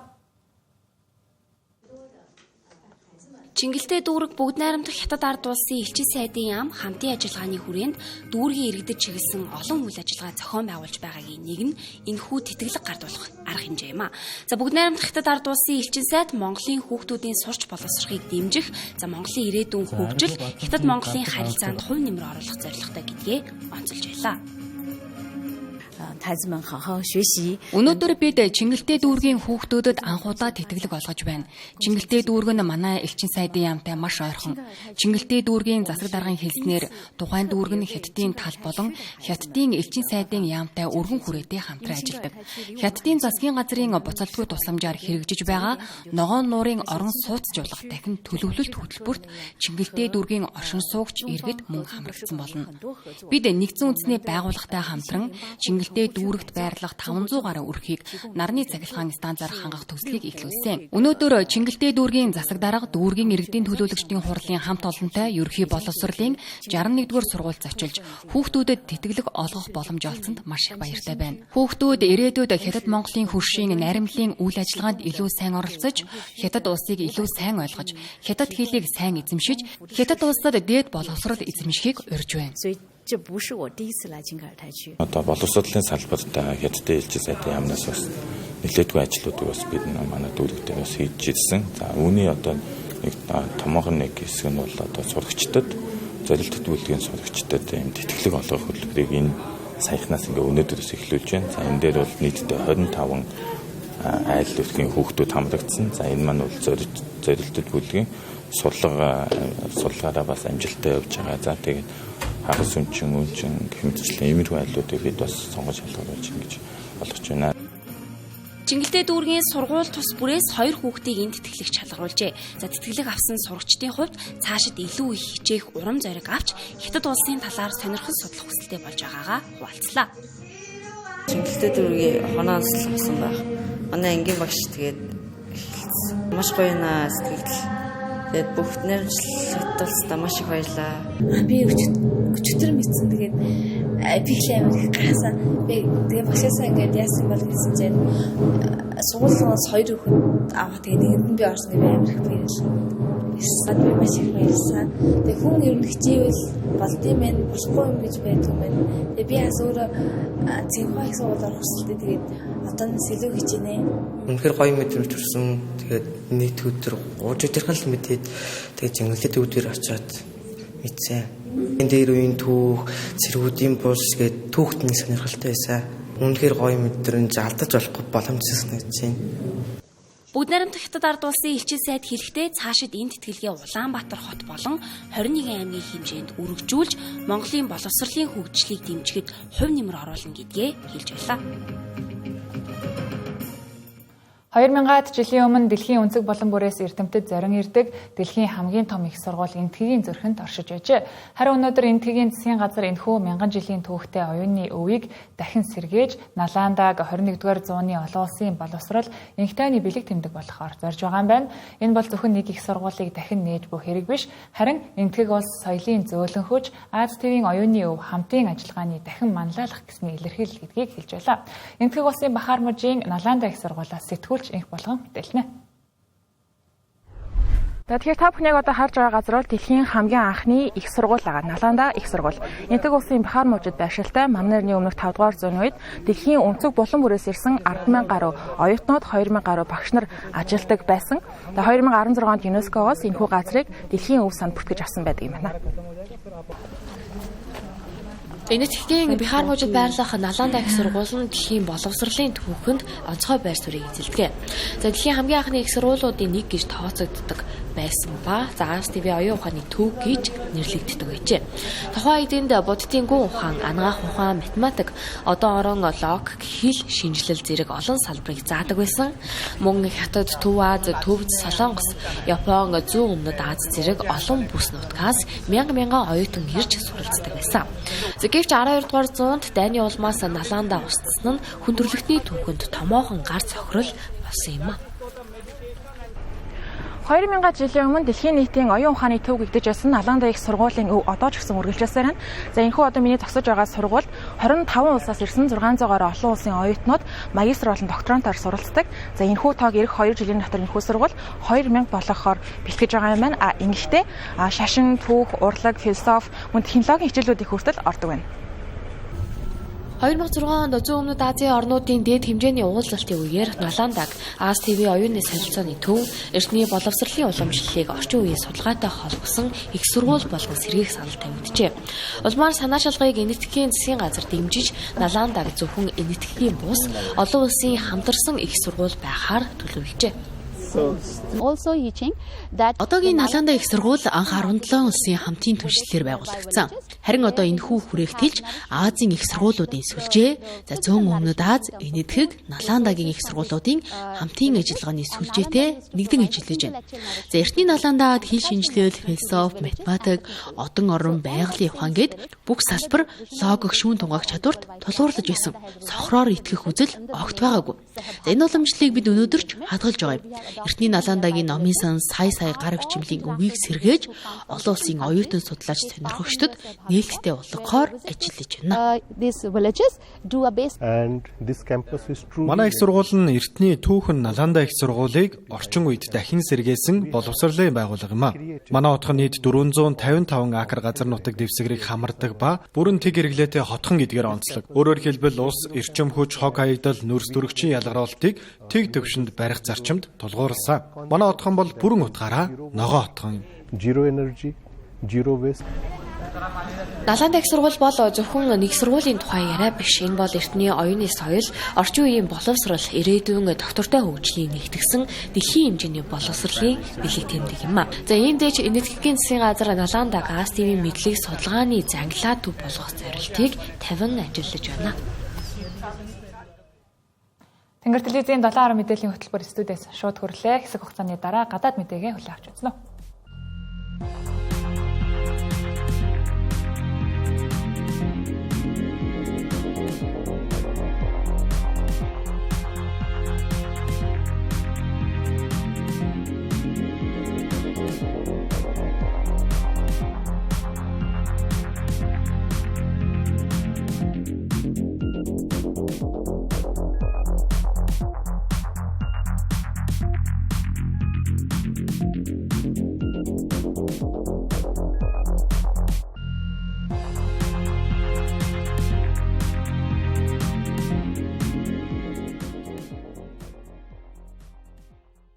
Чингэлтэй дүүрэг бүгд найрамдах хятад ард улсын элчин сайдын яам хамтын ажиллагааны хүрээнд дүүргийн иргэдэд чиглэсэн олон үйл ажиллагаа зохион байгуулж байгаагийн нэг нь энэхүү тэтгэлэг гардуулах арга хэмжээ юм а. За бүгд найрамдах хятад ард улсын элчин сайд Монголын хүүхдүүдийн сурч боловсрохыг дэмжих, за Монголын ирээдүйн хөгжил, хятад Монголын харилцаанд хувь нэмэр оруулах зорилготой гэдгээ онцолж байлаа. 孩子们好好学习。 Өнөөдөр бид Чингэлтэй дүүргийн хүүхдүүдэд анхудаа тэтгэлэг олгож байна. Чингэлтэй дүүрэг нь манай элчин сайдын яамтай маш ойрхон. Чингэлтэй дүүргийн засаг даргын хэлснээр тухайн дүүрэг нь Хятадын тал болон Хятадын элчин сайдын яамтай өргөн хүрээтэй хамтран ажилладаг. Хятадын засгийн газрын буцалтгүй тусламжаар хэрэгжиж байгаа Ногоон нуурын орон сууц жуулах дахин төлөвлөлт хөтөлбөрт Чингэлтэй дүүргийн оршин суугч иргэд мөн хамрагдсан болно. Бид нэгдсэн үндэсний байгууллагатай хамтран Чингэлтэй дүүрэгт байрлах 500 гаруй өрхийг нарны цахилгаан станцаар хангах төслийг эхлүүлсэн. Өнөөдөр Чингэлтэй дүүргийн засаг дарга дүүргийн иргэдийн төлөөлөгчдийн хурлын хамт олонтой ерөнхий боловсролын 61-р сургуульд зочилж хүүхдүүдэд тэтгэлэг олгох боломж олсонд маш их баяртай байна. Хүүхдүүд ирээдүйд Хятад Монголын хөршийн наримлын үйл ажиллагаанд илүү сайн оролцож, Хятад улсыг илүү сайн ойлгож, Хятад хэлийг сайн эзэмшиж, Хятад улсад дээд боловсрол эзэмшихийг урьж байна. 这不是我第一次来青海台区。 Одоо боловсролын салбарт Хятадын элчин сайдын яамнаас бас нэлээдгүй ажлуудыг бас бид манай дүүрэг дээр бас хийж ирсэн. За үүний одоо нэг томоохон нэг хэсэг нь бол одоо сурагчдад зорилт бүлгийн сурагчдад ийм тэтгэлэг олгох хөтөлбөрийг энэ саяхнаас ингээ өнөөдрөөс эхлүүлж байна. За энэ дээр бол нийтдээ 25 айл төрхийн хүүхдүүд хамрагдсан. За энэ маань бол зорилтод бүлгийн судалгаараа бас амжилттай явж байгаа. За тэгээд хагас өнчин, өнчин гэх мэтчлэн иймэрхүү айлуудыг бид бас сонгож шалгаруулж ингэж болгож байна. Чингэлтэй дүүргийн сургууль тус бүрээс 2 хүүхдийг энэ тэтгэлэг шалгаруулжээ. За тэтгэлэг авсан сурагчдын хувьд цаашид илүү их хичээх урам зориг авч Хятад улсын талаар сонирхол судлах хүсэлтэй болж байгаагаа хуваалцлаа. Чингэлтэй дүүргийн хоноо онцлог авсан байх. Манай ангийн багш тэгээд эхэлсэн. Маш гоё наа сэтгэл. Тэгээд бүх нэрмжил Хятад улсдаа маш их баярлаа. Би өчигдөр мэдсэн. Тэгээд би их амар их гайхсан. Би тэгээд багшаасаа ингээд яасан бол гэсэн чинь сургуулиас 2 хүүхэд авах тэгээд нэгэнд нь би орсон гэж амар их баярлалаа. Би маш их баярлсан. Тэгээд хүн ер нь хичээвэл болдсон юм болохгүй юм гэж байдаг юм байна. Тэгээд би бас өөрөө Цинхуа их сургуульд орох хүсэлтэй. Тэгээд одоо нь илүү хичээнэ. Үнэхээр гоё мэдрэмж төрсөн. Тэгээд нийт өдөр 3 өдөр л мэдээд тэгээд Чингэлтэй дүүргээр очиад мэдсэн. Энэ дээр үеийн түүх, цэргүүдийн бус гээд түүхт нэг сонирхолтой байсан. Үнэхээр гоё мэдрэмж алдаж болохгүй боломжтой санагдаж байна. Бүгд найрамдах Хятад ард улсын элчин сайд хэлэхдээ цаашид энэ тэтгэлгээ Улаанбаатар хот болон 21 аймгийн хэмжээнд үргэлжлүүлж Монголын боловсролын хөгжлийг дэмжихэд хувь нэмэр оруулна гэдгээ хэлж байлаа. 2000-аад жилийн өмнө дэлхийн өнцөг болон бүрээс эрдэмтэд зорин ирдэг дэлхийн хамгийн том их сургууль Энэтхэгийн зүрхэнд оршиж байжээ. Харин өнөөдөр Энэтхэгийн засгийн газар энэхүү мянган жилийн түүхтэй оюуны өвийг дахин сэргээж Наландаг 21-р зууны олон улсын боловсрол энх тайвны бэлэг тэмдэг болохоор зорж байгаа юм байна. Энэ бол зөвхөн нэг их сургуулийг дахин нээж буй хэрэг биш, харин Энэтхэг улс соёлын зөөлөн хүч, Аз тивийн оюуны өв хамтын ажиллагааны дахин манлайлах гэсний илэрхийлэл гэдгийг хэлж байлаа. Энэтхэг улсын Бахар мужийн Наланда их сургуулиас сэтгүүлч инх болгон мэдээлнэ. За тэгэхээр та бүхэн яг одоо харж байгаа газар бол дэлхийн хамгийн анхны их сургууль байгаа. Наланда их сургууль. Энэтхэг улсын Бахар мужид байршилтай манай нарны өмнөх 5 дугаар зууны үед дэлхийн өнцөг булан бүрээс ирсэн 10,000 гаруй оюутнууд 2,000 гаруй багш нар ажилладаг байсан. За 2016 онд ЮНЕСКО-оос энэхүү газрыг дэлхийн өв санд бүртгэж авсан байдаг юм байна. Энэтхэгийн Бихар мужид байрлах Наланда их сургууль нь дэлхийн боловсролын түүхэнд онцгой байр суурийг эзэлдэг. За дэлхийн хамгийн анхны их сургуулиудын нэг гэж тооцогддог байсан ба за Аз ТV оюун ухааны төв гэж нэрлэгддэг байжээ. Тухайн үед энд буддийн гүн ухаан, анагаах ухаан, математик, одоо орон логик, хэл, шинжилэл зэрэг олон салбарыг заадаг байсан. Мөн Хятад, Төв Аз, Төвд, Солонгос, Япон, Зүүн Өмнөд Аз зэрэг олон бүс нутгаас мянга мянган оюутан ирж суралцдаг байсан. За гэвч 12 дугаар зуунд дайны улмаас Наланда устсан нь хүн төрөлхтний түүхэнд томоохон гар цохирол болсон юм а. 2000 жилийн өмнө дэлхийн нийтийн оюун ухааны төв гэгдэж байсан Наланда их сургуулийн өв одоо ч гэсэн үргэлжилсээр байна. За энэхүү одоо миний зогсож байгаа сургуульд 25 улсаас ирсэн 600 гаруй олон улсын оюутнууд магистр болон докторантаар суралцдаг. За энэхүү тоог ирэх 2 жилийн дотор энэхүү сургууль 2000 болгохоор бэлтгэж байгаа юм байна. А ингэхдээ шашин, түүх, урлаг, философи, мөн технологийн хичээлүүдийн хүртэл ордог байна. 2006 онд зүүн өмнөд Азийн орнуудын дээд хэмжээний уулзалтын үеэр Наландаг Аз ТV оюуны солилцооны төв эртний боловсролын уламжлалыг орчин үеийн судалгаатай холбосон их сургууль болгон сэргээх санал тавигджээ. Улмаар санаа шалгыг Энэтхэгийн засгийн газар дэмжиж Наландаг зөвхөн Энэтхэгийн бус олон улсын хамтарсан их сургууль байхаар төлөвлөжээ. Одоогийн Наланда их сургууль анх 17 улсын хамтын түвшлэлээр байгуулагдсан. Харин одоо энэхүү хүрээх тэлж Азийн их сургуулиудын сүлжээ, за зүүн өмнөд Аз, Энэтхэг, Наландагийн их сургуулиудын хамтын ажиллагааны сүлжээтэй нэгдэн ажиллаж байна. За эртний Наландад хэл шинжилэл, философи, математик, одон орон, байгалийн ухаан гээд бүх салбар логик, шүүн тунгаах чадварт тулгуурлаж байсан. Сохроор итгэх үзэл огт байгаагүй. За энэ уламжлалыг бид өнөөдөр ч хадгалж байгаа юм. Эртний Наландагийн номын сан сая сая гар бичмэлийн өвгийг сэргээж олон улсын оюутан судлаач сонирхогчдод нээлттэй болгохоор ажиллаж байна. Манай их сургууль нь эртний түүхэн Наланда их сургуулийг орчин үед дахин сэргээсэн боловсролын байгууллага юм а. Манай отхон нийт 455 акр газар нутаг дэвсгэрийг хамардаг ба бүрэн тэг хэрэглээтэй хотхон гэдгээр онцлог. Өөрөөр хэлбэл улс эрчим хүч, хог хаягдал, нөрс төрөгчийн ялгаруултыг тэг төвшөнд барих зарчимд тулгуурласан. Манай отхон бол бүрэн утгаараа ногоон отхон юм. Zero energy, zero waste. Наланда их сургууль бол зөвхөн нэг сургуулийн тухай яриа биш. Энэ бол эртний оюуны соёл, орчин үеийн боловсрол, ирээдүйн доктортой хөгжлийн нэгтгсэн дэлхийн хэмжээний боловсролын бэлэг тэмдэг юм а. За ийм дэж Энэтхэгийн засгийн газар Наланда Газ ТV-ийн мэдлэг судалгааны зангилаа төв болгох зорилтыг тавин ажиллаж байна. Тэнгэр телевизийн 7 10 мэдээллийн хөтөлбөр студиэс шууд хүрлээ. Хэсэг хугацааны дараа гадаад мэдээгээ хүлээн авч үзнэ.